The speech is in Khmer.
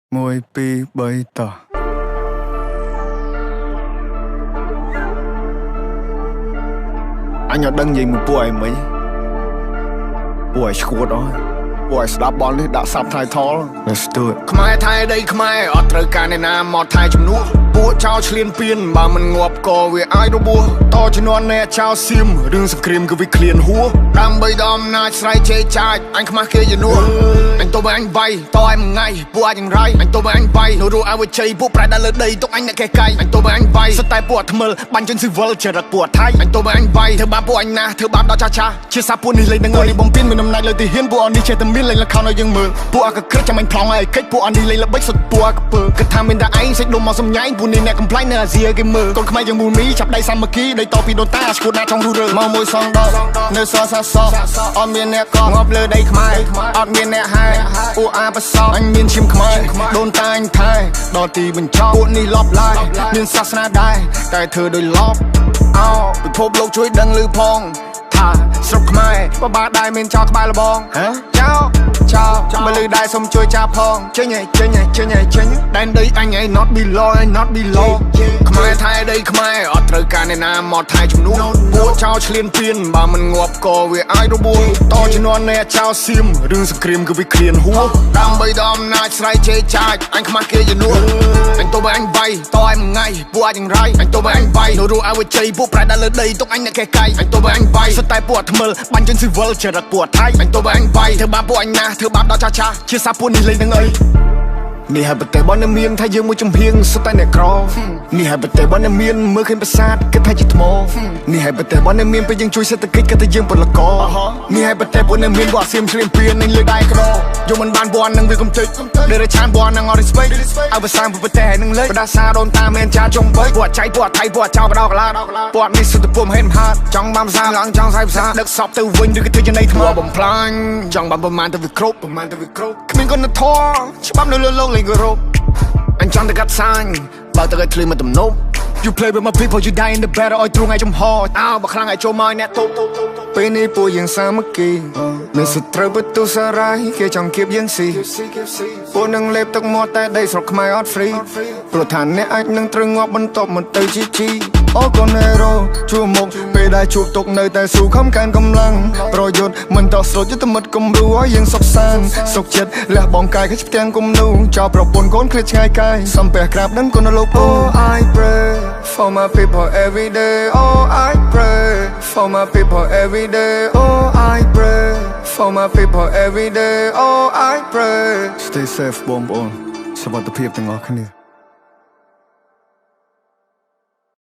1 2 3តោះអញអត់ដឹងនិយាយមួយពួកឯងមិញពួកឯងឈួតអស់ពួកឯងស្ដាប់បលនេះដាក់ subtitle Let's do it ខ្មែរថៃដីខ្មែរអត់ត្រូវការអ្នកណាមកថៃជំនួសពួកចោលឆ្លៀនពៀនបើមិនងាប់ក៏វាអាចរបួសតជំនាន់អ្នកចោលសៀមរឿងសង្គ្រាមគឺវាឃ្លានហួដើម្បីដល់អំណាចស្រ័យជេរចាចអញខ្មាស់គេជំនួសអញទៅបើអញវាយតឲ្យមួយថ្ងៃពួកអាចយ៉ាងរៃអញទៅបើអញវាយនៅរស់ឲ្យវាជ័យពួកប្រែដល់លើដីទុកអញអ្នកកេះកៃអញទៅបើអញវាយសុទ្ធតែពួកអាថ្មិលបាញ់ជនស៊ីវិលចរិតពួកអាថៃអញទៅបើអញវាយធ្វើបាបពួកអញណាស់ធ្វើបាបដល់ចាស់ចាស់ជាសាពួកនេះលេងនឹងនេះបំពេញមានអំណាចលើទីហ៊ានពួកអនេះចេះតែមានលេងលខោនឲ្យយើងមើលពួកអាកក្រិចចាំអញប្លង់ឲ្យកិច្ចពួកអនេះលេងល្បិចសុទ្ធពួកអាកពើគិតថាមានតែឯងសេចដុំមកសំញែងពួកនេះអ្នកកំ pl ែងនៅអាស៊ីឲ្យគេមើលកូនខ្មែរយើងមូលមីចាប់ដៃសាមគ្គីដីតពីដូនតាឈួតណាចង់រុះរើ មកមួយសងដកនៅសសាសអត់មានអ្នកកងាប់លើដីខ្មែរអត់មានអ្នកហែពួកអាប្រសព អញមានឈាមខ្មែរដូនតាអញថែដល់ទីបញ្ចប់ពួកនេះលបឡាយមានសាសនាដែរតែធ្វើដោយលប អោពិភពលោកជួយដឹងឮផងថាស្រុកខ្មែរបបាដែរមានចោលក្បែរលបង ហ៎ ចោចោមកលឺដែរសុំជួយចាផងចេញឯចេញឯចេញឯចេញ ដែនដីអញឯ not belong ឯ not belong ខ្មែរថៃដីខ្មែរអត់ត្រូវការអ្នកណាមកថៃជំនួសពួកចោលឆ្លៀនពៀនបើមិនងាប់ក៏វាអាចរបួស តជំនាន់អ្នកចោលសៀមរឿងសង្គ្រាមគឺវាឃ្លានហួ ដើម្បីដល់អំណាចស្រ័យជេរចាចអញខ្មាស់គេជំនួសអញទៅបើអញវាយតឲ្យមួយថ្ងៃពួកអាចយ៉ាងរៃអញទៅបើអញវាយនៅរស់ឲ្យវាជ័យពួកប្រែដល់លើដីទុកអញអ្នកកេះកៃអញទៅបើអញវាយ សុទ្ធតែពួកអាថ្មិលបាញ់ជនស៊ីវិលចរិតពួកអាថៃ អញទៅបើអញវាយធ្វើបាបពួកអញណាស់ធ្វើបាបដល់ចាស់ចាស់ ជាសាពួកនេះលេងនឹងអីនេះហើយប្រទេសរបស់អ្នកមានថាយើងមួយចំហៀងសុទ្ធតែអ្នកក្រនេះហើយប្រទេសរបស់អ្នកមានមើលឃើញប្រាសាទគិតថាជាថ្មនេះហើយប្រទេសរបស់អ្នកមានពេលយើងជួយសេដ្ឋកិច្ចគិតថាយើងពលករនេះហើយប្រទេសពួកអ្នកមានពួកអាសៀមឆ្លៀនពៀននឹងលើដៃក្រយកមិនបានបននឹងវាកំទេចដែលឆានបននឹងអត់ respect ឲ្យភាសាប្រទេសនឹងលេចបដាសាដូនតាមានចាចុងបីពួកចៃពួកថៃពួកចៅបដោកឡាពួកនេះសុទ្ធតែពុំហេតុហាតចង់បានភាសាឡើងចង់ស្អីភាសាដឹកសពទៅវិញឬក៏ធ្វើចំណៃថ្មបំផ្លាញចង់បានប្រមាណទៅវាគ្រប់ប្រមាណទៅវាគ្រប់គ្មានគុណធម៌ច្បាប់នៅលើលោកលេងគោរព អញចង់ទៅកាត់សាញបើទៅឲ្យធ្លីមកទំនប់ You play with my people, you die in the battle ឲ្យទ្រង់ឲ្យចំហ អើបើខ្លាំងឲ្យចូលមកអ្នកទប់ ពេលនេះពួកយើងសាមគ្គីមានសត្រូវបន្ទុសារាយគេចង់គៀបយើងស៊ីពួកនឹងលេបទឹកមាត់តែដីស្រុកខ្មែរអត់ free ព្រោះថាអ្នកអាចនឹងត្រូវងាប់បន្ទាប់មកទៅជីជីអូកូនហេរ៉ូជួមុខពេលដែលជួបទុកនៅតែស៊ូខំកើនកម្លាំងប្រយុទ្ធមិនតស្លូតយុទ្ធមិត្តគំរូឲ្យយើងសុខសាន្តសុខចិត្តលះបង់កាយខិតផ្ទាំងគំនូចោលប្រពន្ធកូនឃ្លាតឆ្ងាយកាយសំពះក្រាបដឹងគុណលោកពូ Oh, I pray for my people every day. Oh, I pray for my people every day. Oh, I pray for my people every day. Oh, I pray. Stay safe បងប្អូនសុវត្ថិភាពទាំងអស់គ្នា